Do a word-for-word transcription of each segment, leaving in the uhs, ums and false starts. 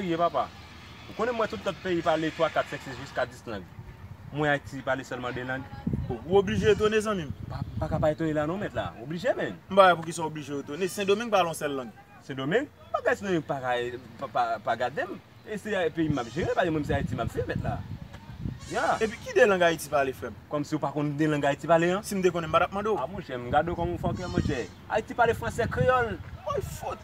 Ye papa. Ou konnen mwen tout lòt peyi pale twa, kat, senk, sis, jiska dis lang. Mwen Ayiti pale sèlman de lang. Ou oblije etone, zanmi m. Pa, pa ka pa etone la non, mèt la. Oblije, menn. M pa wè poukisa w oblije etone. Sendomeng pale yon sèl lang. Sendomeng? Bagay Sendomeng pa ka, pa, pa, pa gade m. E se peyi m ap jere, pa gen moun se Ayiti m ap viv, mèt la. Ya. Epi ki de lang Ayiti pale, frè m? Kòmsi w pa konn de lang Ayiti pale an? Si m te konnen, m pa t ap mande w. A, monchè, m gade w kòm yon fòkè, monchè. Ayiti pale fransè, kreyòl. Mwen fout.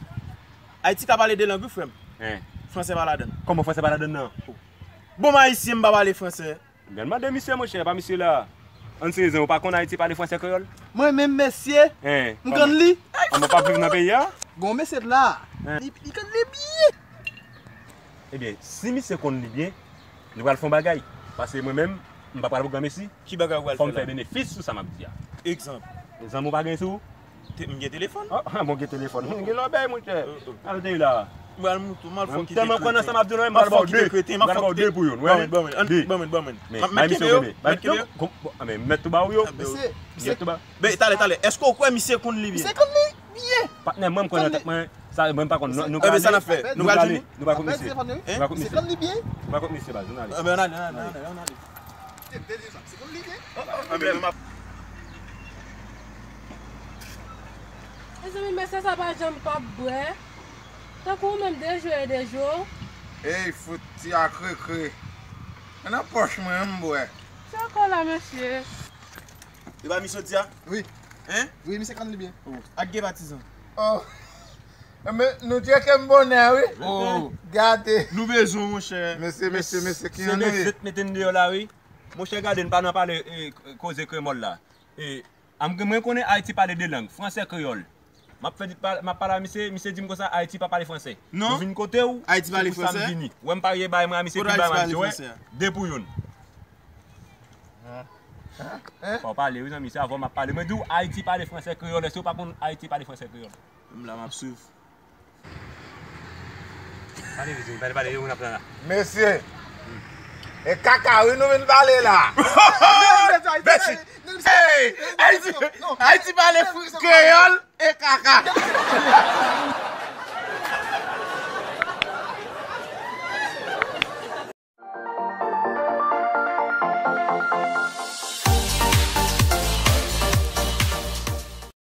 Ayiti ka pale de lang, wi, frè m. Hein. Fransè pa ladann. Kòman fransè pa ladann nan? Bon, m ayisyen, m pa pale fransè. Gad mande misye, monchè, pa misye la. Ann serye, ou pa konn Ayiti pale fransè, kreyòl? Mwen menm, mesye, hein, m konn li. Kòman w pa viv nan peyi a? Gon mesye la. Hein. Li, li konn li byen. Ebyen, si misye konn li byen, nou pral fè yon bagay. Paske mwen menm, m pa pral pou granmesi. Ki bagay ou pral fè la? Fò m fè benefis sou sa m ap di a. Egzanp. Egzanp ou pa gen sou ou? Te, m gen telefòn. Ah, ah, bon, gen telefòn. Gen lòbèy, monchè. Al te la. M pral moutou, m al fè yon ti kreten. M tèlman konn nan sa m ap di w, non, m pral ba w de. M pral ba w de pou youn, wi. Ban mwen, ban mwen, ban mwen, ban mwen. Mèt kenbe yo. Bon, ah, men mèt tou ba ou yo. Mèt tou ba. Talè, talè, èske w kwè misye konn li byen? Misye konn li byen. Patnè, mwen, m kwè nan tèt mwen, sa, mwen, m pa konn, nou, nou ka ale, nou ka ale, nou pral kont misye. Nou pral kont misye, baz, ann ale. Ann ale, ann ale, ann ale. Mezanmi, mesye sa pa janm p ap bwè. Tankou ou menm, de jou e de jou. Ey, fout ti a krekre. Men nan pòch mwen, m bwè. Sa ankò la, mesye? E pa misye w di a? Wi. Hein? Wi, misye konn li byen. Oh, ak gen patizan. Oh. Men nou tcheke m bonè, wi. Oh. Gade. Nou bezwen, monchè. Mesye, mesye, mesye, ki annwi. Se de zèt mete n deyò la, wi. Monchè, gade, n pa nan pale, eh, koze kremòl la. Eh, am, mwen konnen Ayiti pale de lang, fransè, kreyòl. M ap fè, m ap pale a misye, misye di m konsa, Ayiti pa pale fransè. Non. Nou vin kote w, Ayiti pale fransè. Ou wè m parye bay mwen a misye, pi bay mwen a misye, wè. De pou youn. Fò w pale, wi, zanmi, se avè w m ap pale. Mwen di w, Ayiti pale fransè, kreyòl, èske w pa konn Ayiti pale fransè, kreyòl? M la, m ap swiv. Pale vit, pale, pale, yo, n ap la. Mesye, e kaka, wi, nou vin pale la. Mesye, hey, Ayiti, Ayiti pale kreyòl e kaka.